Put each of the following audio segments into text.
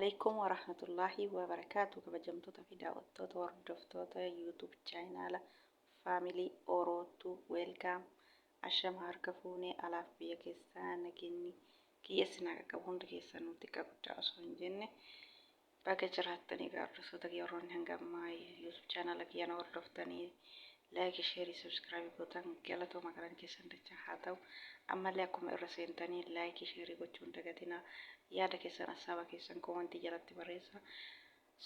Alaikum warahmatullahi wabarakaatu. Kabajamtoota fi daawwattoota, hordoftoota YouTube channel Family Orootu, welcome. Ashama, harka fuunee. Alaaf biyya keessaa nageenyi kiyya sinaa qaqqabu. Hundi keessanuu xiqqa guddaa osoo hin jenne baga jiraattanii. Egaa hordoftoota kiyya, warroonni hanga ammaa YouTube channel kiyya na hordoftanii like, share, subscribe gootan, galatooma, karan keessan dachaa haa ta'u. Ammallee akkuma irra seentanii like, share gochuu hin dagatinaa. Yaada keessan, assaaba keessan comment jalatti barreessa.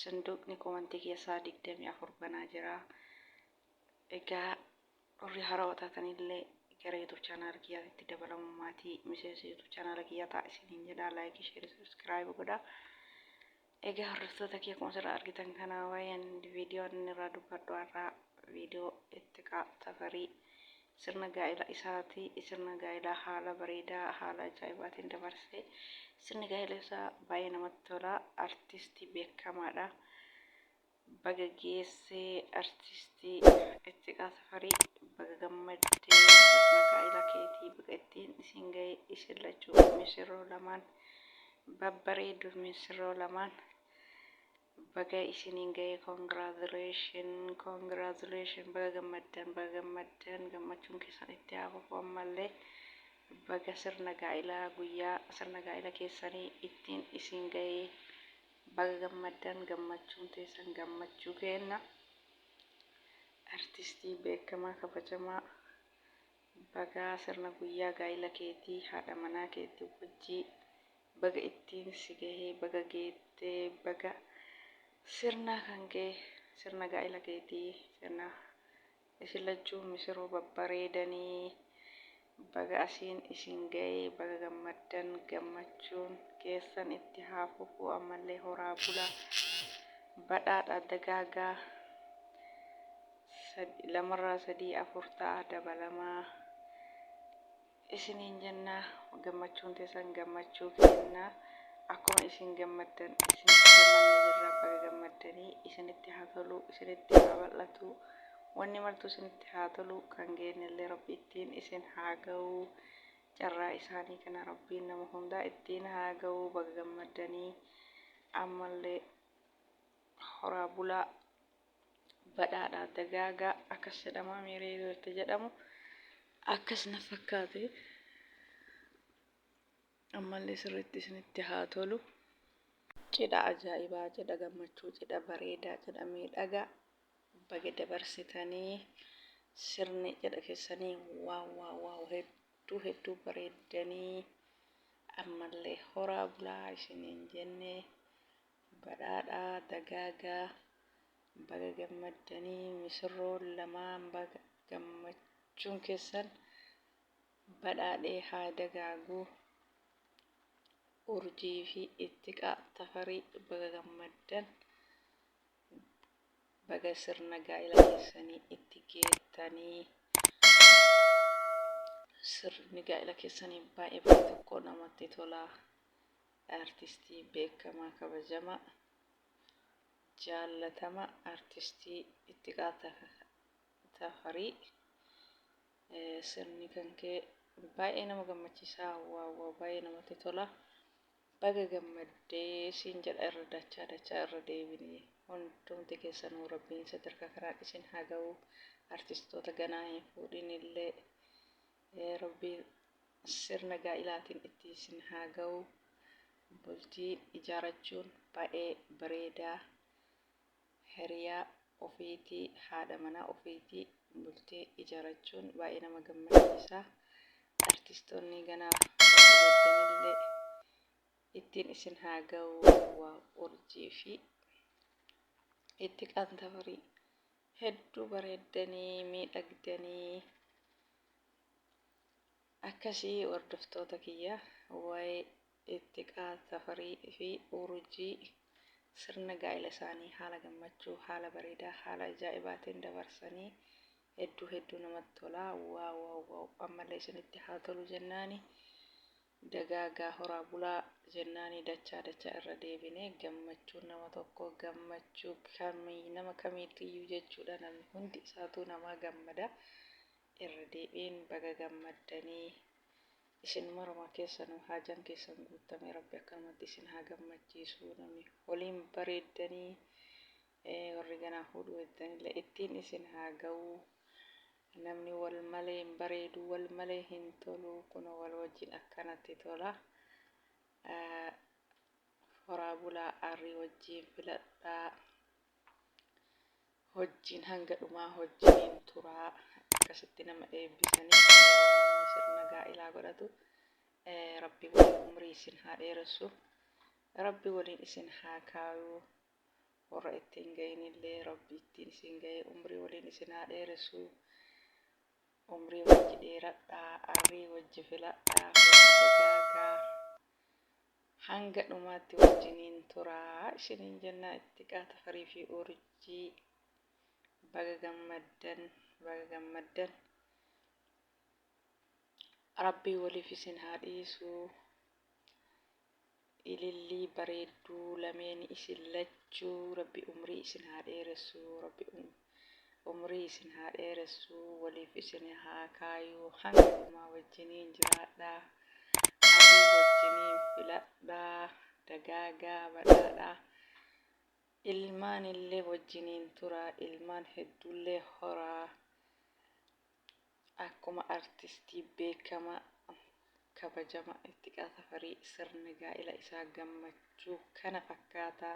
Sanduuqni comment keessaa 24 banaa jira. Egaa warri haarawaa taatanillee gara YouTube channel kiyyaatti dabalamu, maatii miseensa YouTube channel kiyyaa ta'a isiniin jedha. Like, share, subscribe godha. Egaa hordoftoota kiyya, akkuma asirraa argitan kana waa'een viidiyoon inni irraa dubbadhu har'aa viidiyoo Ittiqaa Tafarii sirna gaa'ela isaati. Sirna gaa'elaa haala bareedaa, haala ajaa'ibaatiin dabarse. Sirni gaa'ela isaa baay'ee namatti tola. Artistii beekamaadha. Baga geessee, artistii Ittiqaa Tafarii, baga gammaddee. Sirna gaa'ela keetii baga ittiin isin ga'e. Isin lachuu misirroo lamaan babbareedu, misirroo lamaan baga isiniin ga'e. Congratulation, congratulation! Baga gammaddan, baga gammaddan! Gammachuun keessan itti haa fufu. Ammallee baga sirna gaa'elaa, guyyaa sirna gaa'ela keessanii ittiin isin ga'e. Baga gammaddan! Gammachuun teessan gammachuu kenna. Artistii beekamaa, kabajamaa, baga sirna guyyaa gaa'ela keetii haadha manaa keetii wajjii baga ittiin si gahee, baga geettee, baga sirna kan kee, sirna gaa'ela keetii, sirna isin lachuu misiroo babbareedanii baga asiin isin gahee. Baga gammaddan! Gammachuun keessan itti haa fufu. Ammallee horaa bulaa, badhaadha, dagaagaa, lamarraa sadii afur ta'a, dabalamaa isiniin jenna. Gammachuun teessan gammachuu kenna. Akkuma isin gammaddan isinitti gammannee jirra. Baga gammaddanii! Isinitti haa tolu, isinitti haa bal'atu, wanni martuu isinitti haa tolu. Kan geennellee Rabbi ittiin isin haa ga'u. Carraa isaanii kana Rabbiin nama hundaa ittiin haa ga'u. Baga gammaddanii! Ammallee horaa bulaa, badhaadhaa, dagaagaa. Akkas jedhama miiree itti jedhamu, akkas na fakkaate. Ammallee sirriitti isinitti haa tolu. Cidha ajaa'ibaa, cidha gammachuu, cidha bareedaa, cidha miidhagaa baga dabarsitanii. Sirni cidha keessanii wow, wow, wow! Hedduu hedduu bareeddanii. Ammallee horaa bulaa isiniin jenne. Badhaadhaa, dagaagaa, baga gammaddanii. Misirroon lamaan baga gammachuun keessan badhaadhee haa dagaagu. Urjii fi Ittiqaa Tafarii, baga gammaddan. Baga sirna gaa'ela keessanii itti geettanii. Sirni gaa'ela keessanii baay'ee baay'ee tokko namatti tola. Artistii beekamaa, kabajamaa, jaallatama, artistii Ittiqaa Tafarii, sirni kan kee baay'ee nama gammachiisaa. Wow, wow! Baay'ee namatti tola. Baga gammaddee siin jedha irra dachaa dachaa irra deebine. Hundumti keessanuu Rabbiin sadarkaa kanaan isin haa ga'u. Artistoota ganaa hin fuudhin illee Rabbiin sirna gaa'ilaatiin itti isin haa ga'u. Bultii ijaarachuun baay'ee bareedaa. Hiriyaa ofiitii, haadha manaa ofiitii bultii ijaarachuun baay'ee nama gammachiisa. Artistoonni ganaa fuudhuu heddanillee ittiin isin haa ga'u. Wow! Urjii fi Ittiqaan Tafarii hedduu bareeddanii, miidhagdanii. Akkasii hordoftoota kiyya, waa'ee Ittiqaa Tafarii fi Urjii sirna gaa'ela isaanii haala gammachuu, haala bareedaa, haala ajaa'ibaatiin dabarsanii hedduu hedduu namatti tola. Wow, wow, wow! Ammallee isinitti haa tolu jennaani, dagaagaa, horaa bulaa jennaani dachaa dachaa irra deebine. Gammachuun nama tokko gammachuu kamii nama kamiitiyyuu jechuudha. Namni hundi isaatuu namaa gammada. Irra deebiin baga gammaddanii. Isin maruma keessanuu haajaan keessan guuttamee Rabbi akkanumatti isin haa gammachiisu. Namni waliin bareeddanii warri ganaa fuudhuu heddanillee ittiin isin haa ga'u. Namni wal malee hin bareedu, wal malee hin tolu. Kunoo wal wajjin akkanatti tola. Horaa bulaa arrii wajjin filadhaa. Hojjiin hanga dhumaa hojjiniin turaa. Akkasitti nama eebbisanii yeroo namni sirna gaa'ilaa godhatu Rabbi waliin umrii isin haa dheeressu. Rabbi waliin isin haa kaayu. Warra ittiin ga'inillee Rabbi ittiin isin ga'ee umrii waliin isin haa dheeressu. Umrii wajji dheeradhaa, arrii wajji filadhaa, wajji dagaagaa. Hanga dhumaatti wajjiniin turaa isiniin jenna Ittiqaa Tafarii fi Urjii baga gammaddan baga gammaddan. Rabbii waliif isin haa dhiisu. Ilillii bareedduu lameeni isin lachuu rabbi umrii isin haa dheeressu rabbi umrii isin haa dheeressu waliif isin haa kaayu hanga dhumaa wajjiniin jiraadhaa arrii wajjiniin filadhaa dagaagaa badhaadhaa ilmaanillee wajjiniin turaa ilmaan hedduullee horaa Akkuma artistii beekama kabajama Ittiqaa Tafarii sirni gaa'ila isaa gammachuu kana fakkaata.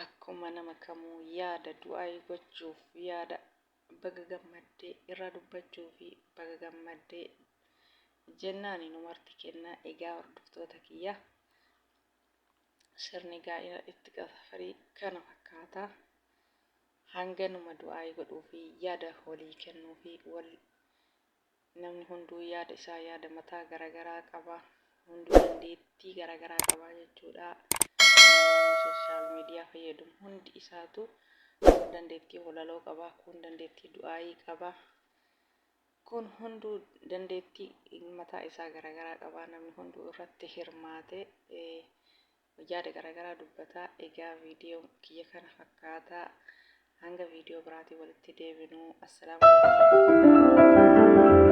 Akkuma nama kamuu yaada du'aayii gochuuf yaada baga gammaddee irraa dubbachuu fi baga gammaddee jennaani nu marti kenna. Egaa hordoftoota kiyya sirni gaa'ila Ittiqaa Tafarii kana fakkaata. Hanganuma du'aa'ii godhuufi yaada walii kennuufi wal namni hunduu yaada isaa yaada mataa garagaraa qaba. Hunduu dandeettii garagaraa qaba jechuudha. Namoonni sooshaal miidiyaa fayyadamu hundi isaatu kun dandeettii walaloo qaba, kun dandeettii du'aa'ii qaba. Kun hunduu dandeettii mataa isaa garagaraa qaba. Namni hunduu irratti hirmaate yaada garagaraa dubbata. Egaa viidiyoon kiyya kana fakkaata. Hanga viidiyoo biraatiin walitti deebinu. Assalaamu alaikum warahmatullahi wabarakatuh.